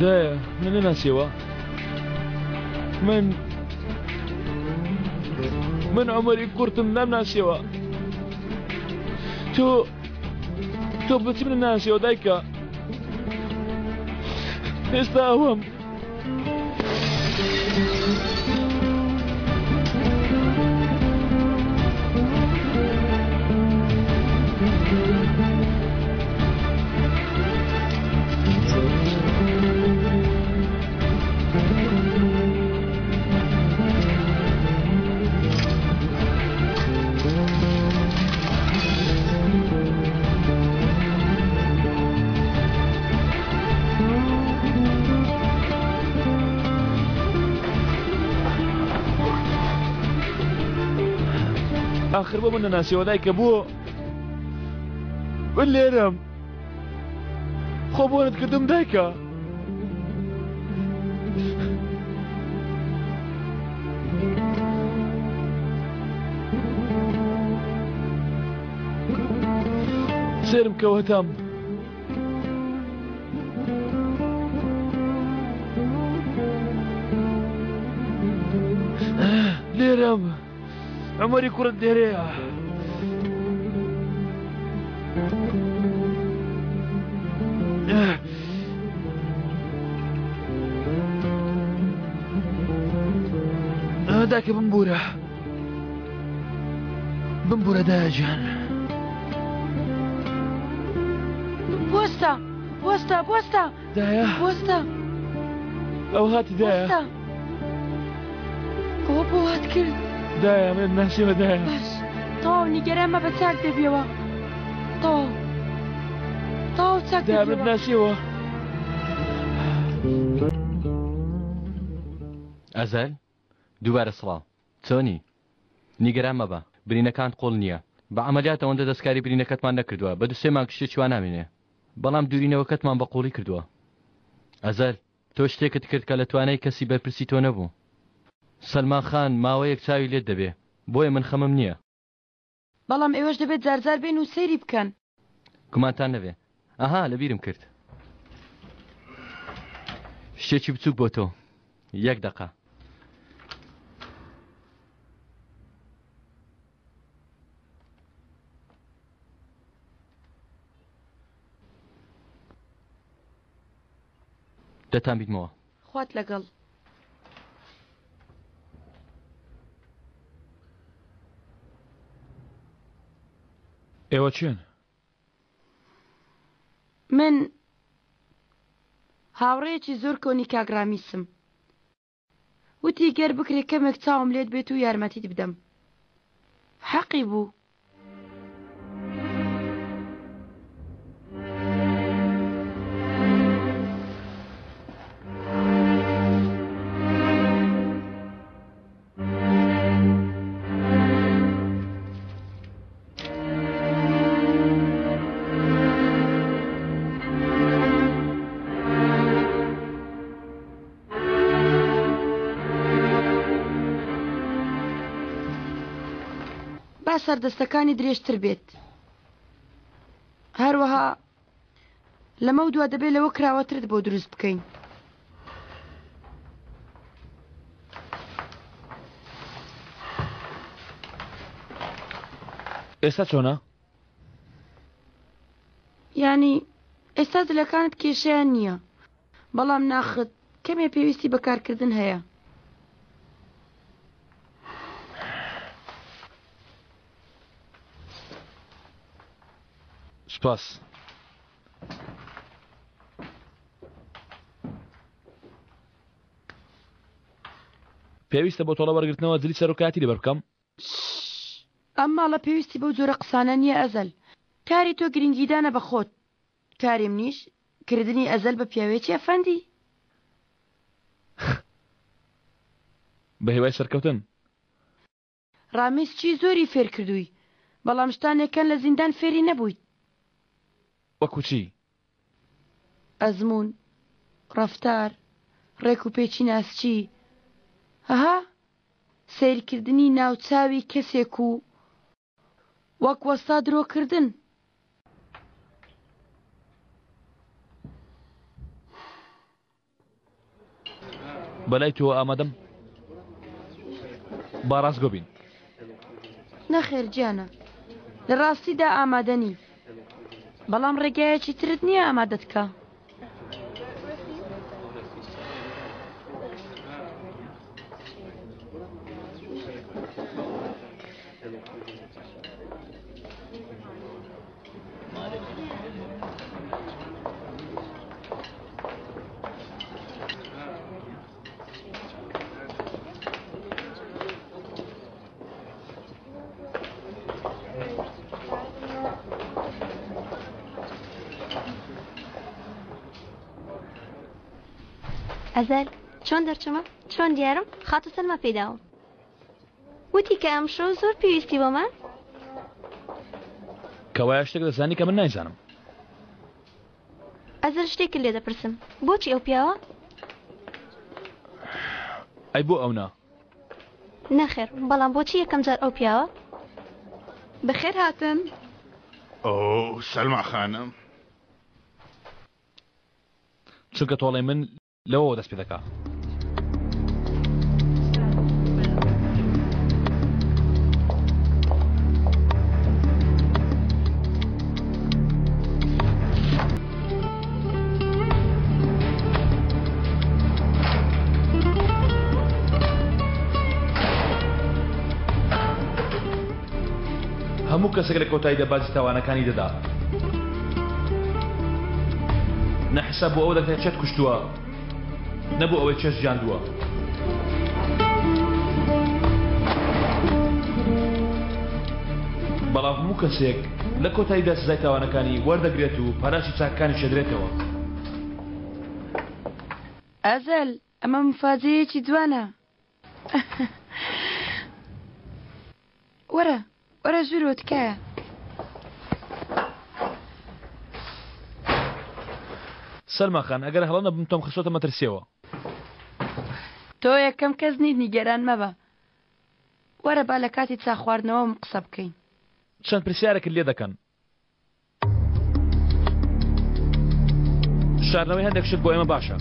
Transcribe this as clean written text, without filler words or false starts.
دایە من نەناسیەوە من من عمەری کوڕتم نامناسیەوە تۆ تۆ بچی من ناسیەوە دایکە ئێستا ئەوەم ئاخر بۆ من نەناسیەوە دایکە بۆ من لێرەم خۆ بۆنت کردم دایکە سێرم کەوەتام لێرەم عومەری کوڕت لێرەیە. داکە بمبورە بمبورە دایە گیان. بوەستە بوەستە بوەستە دایە بوەستە ئەو هاتی دایە بوەستە ئەوە بۆ وات کرد دایە من ناسیمە دایە باش تەواو نیگەران مەبە چاک دەبیەوە تەواو تەواو چاک دایە من دەبیەوە ناسیەوە ئەزەل دووبارە سڵاو چۆنی؟ نیگەران مەبە، برینەکانت قوڵ نییە. بە عەمەلیات ئەوەندە دەستکاری برینەکەتمان نەکردووە، بە دوو سێ مانگ شتێکی وا نامێنێ. بەڵام دوورینەوەکەتمان بە قوڵی کردووە. ئەزەل، تۆ شتێکت کرد کە لە توانای کەسی بەرپرسی تۆ نەبوو. سەلمان خان ماوەیەک چاوی لێت دەبێ، بۆیە من خەمم نییە. بەڵام ئێوەش دەبێت جارجار بێن و سەیری بکەن. گومانتان نەبێ. ئەها لەبیرم کرد. شتێکی بچووک بۆ تۆ. یەک دەقە. دەتان بیتمەوە. خوات لەگەڵ. ئێوە کێن؟ من هاوڕێیەکی زۆر کۆنی کاک ڕامیسم. وتی گەر بکرێ کەمێک چاوم لێت بێت و یارمەتیت بدەم. حەقی بوو. با سەردەستەکانی درێژتر بێت. هەروەها لەمەو دوا دەبێت لەوە کراوەترت بۆ دروست بکەین. ئێستا چۆنە؟ یانی ئێستا جلەکانت کێشەیان نییە بەڵام ناخت کەمێ پێویستی بە کارکردن هەیە. سوپاس. پێویستە بۆ تۆڵە وەرگرتنەوە جلی سەرۆکایەتی لەبەر بکەم؟ ئەم ماڵە پێویستی بەو جۆرە قسانە نییە ئەزەل. کاری تۆ گرنگیدانە بە خۆت. کاری منیش کردنی ئەزەل بە پیاوێکی ئەفەندی. بە هیوای سەرکەوتن. ڕامیز چی زۆری فێر کردووی بەڵام شتانێک هەن لە زیندان فێری نەبوویت. وەکو چی؟ ئەزموون، ڕەفتار، ڕێک و پێکی ناسکی، هەها سەیرکردنی ناوچاوی کەسێک و وەک وەستا درۆکردن. بەلای تۆوە ئامادەم؟ با ڕاستگۆ بین. نەخێر گیانە، لە ڕاستیدا ئامادە نی. بەڵام ڕێگایەکی ترت نییە ئامادەت کا. ئەزەل چۆن دەرچوومە چۆن دیارم خاتوو سەلما پێی داوم وتی کە ئەمشەو زۆر پێویستی بۆمە. کەوایە شتێک دەزانی کە من نایزانم. ئەزەل شتێکت لێ دەپرسم بۆچی ئەو پیاوە؟ ئەی بۆ ئەو نا؟ نەخێر بەڵام بۆچی یەکەم جار ئەو پیاوە؟ بەخێر هاتن. ئۆ سەلما خانم. چونکە تۆڵەی من لەوەوە دەست پێ دەکا. هەموو کەسێک لە کۆتاییدا باجی تاوانەکانی دەدا. نە حساب بۆ ئەوە دەکرێت چێت کوشتووە، نە بۆ ئەوەی چێشت ژاندووە. بەڵام هەموو کەسێک لە کۆتاییدا سزای تاوانەکانی وەردەگرێت و پاداشتی چاکەکانیش دەدرێتەوە. ئەزەل، ئەمە موفاجەیەکی جوانە. وەرە وەرە ژوورەوە تکایە. سەلما خان ئەگەر هەڵە نەبم تۆم خستۆتە مەترسیەوە. تۆ یەکەم کەس نیت نیگەران مەبە. وەرە با لە کاتی چا خواردنەوەم قسە بکەین. چەند پرسیارێکت لێ دەکەن. شاردنەوەی هەندێک شت بۆ ئێمە باشە.